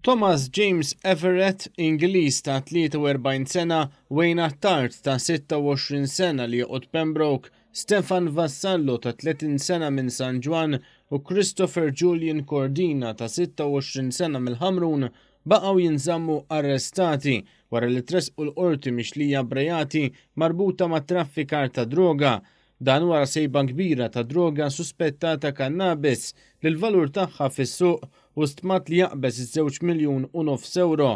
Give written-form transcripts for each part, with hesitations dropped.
Thomas James Everett, Ingliż ta' 43 sena, Wayne Attard ta' 26 sena li joqgħod Pembroke, Stefan Vassallo ta' 30 sena minn San Ġwann u Christopher Julian Cordina ta' 26 sena mill-Ħamrun baqgħu jinżammu arrestati wara li tressqu l-Qorti mixlija b'reati marbuta ma' traffikar ta' droga. Dan wara sejba kbira ta' droga suspettata kannabis li l-valur tagħha fis-suq hu stmat li jaqbeż iż-żewġ miljun u nofs ewro.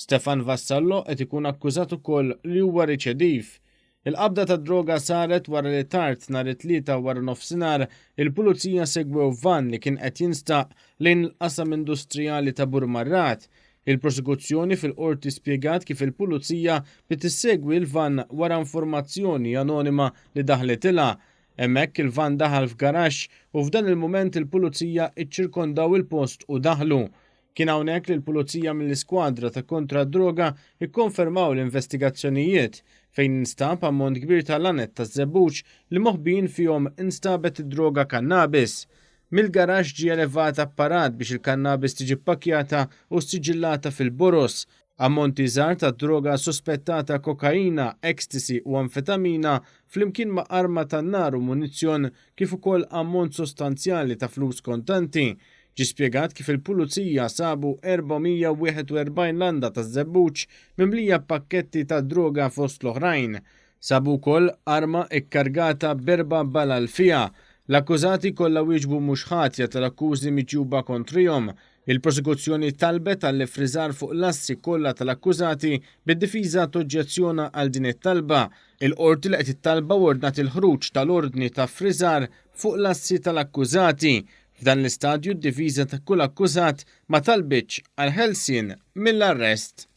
Stefan Vassallo qed ikun akkużat ukoll li huwa riċediv. Il-qabda tad-droga saret wara li tard nhar it-Tlieta waranofsinhar il-Pulizija segwew vann li kien qed jinstaq lejn il-qasam industrijali ta' Burmarrad. Il-Prosekuzzjoni fil-Qorti spjegat kif il-Pulizija bdiet issegwi l-vann wara informazzjoni anonima li daħlitilha. Hemmhekk il-vann daħal f'garaxx u f'dan il-mument il-Pulizija iċċirkondaw il-post u daħlu. Kien hawnhekk li l-Pulizija mill-Iskwadra ta' Kontra d-Droga kkonfermaw l-investigazzjonijiet fejn instab ammont kbir ta' laned taż-żebbuġ li moħbijin fihom instabet id-droga kannabis. Mill-garaxx ġie elevat apparat biex il-kannabis tiġi ppakkjata u ssiġillata fil-boroż. Ammonti żgħar ta' droga suspettata kokaina, ecstasy u amfetamina flimkien ma' arma tan-nar u munizzjon kif ukoll ammont sostanzjali ta' flus kontanti. Ġie spjegat kif il-Pulizija sabu 441 landa taż-żebbuġ mimlija b'pakketti ta' droga fost l-oħrajn. Sabu wkoll arma kkargata b'erba' balal fiha. L-akkużati kollha wieġbu mhux ħatja tal-akkużi miġjuba kontrihom. Il-prosekuzzjoni talbet għall-iffriżar fuq l-assi kollha tal-akkużati, bid-difiża toġġezzjona għal din it-talba. Il-Qorti laqgħet it-talba u ordnat il-ħruġ tal-ordni ta' ffriżar fuq l-assi tal-akkużati. F'dan l-istadju d-difiża ta' kull akkużat ma talbitx għall-ħelsien mill-arrest.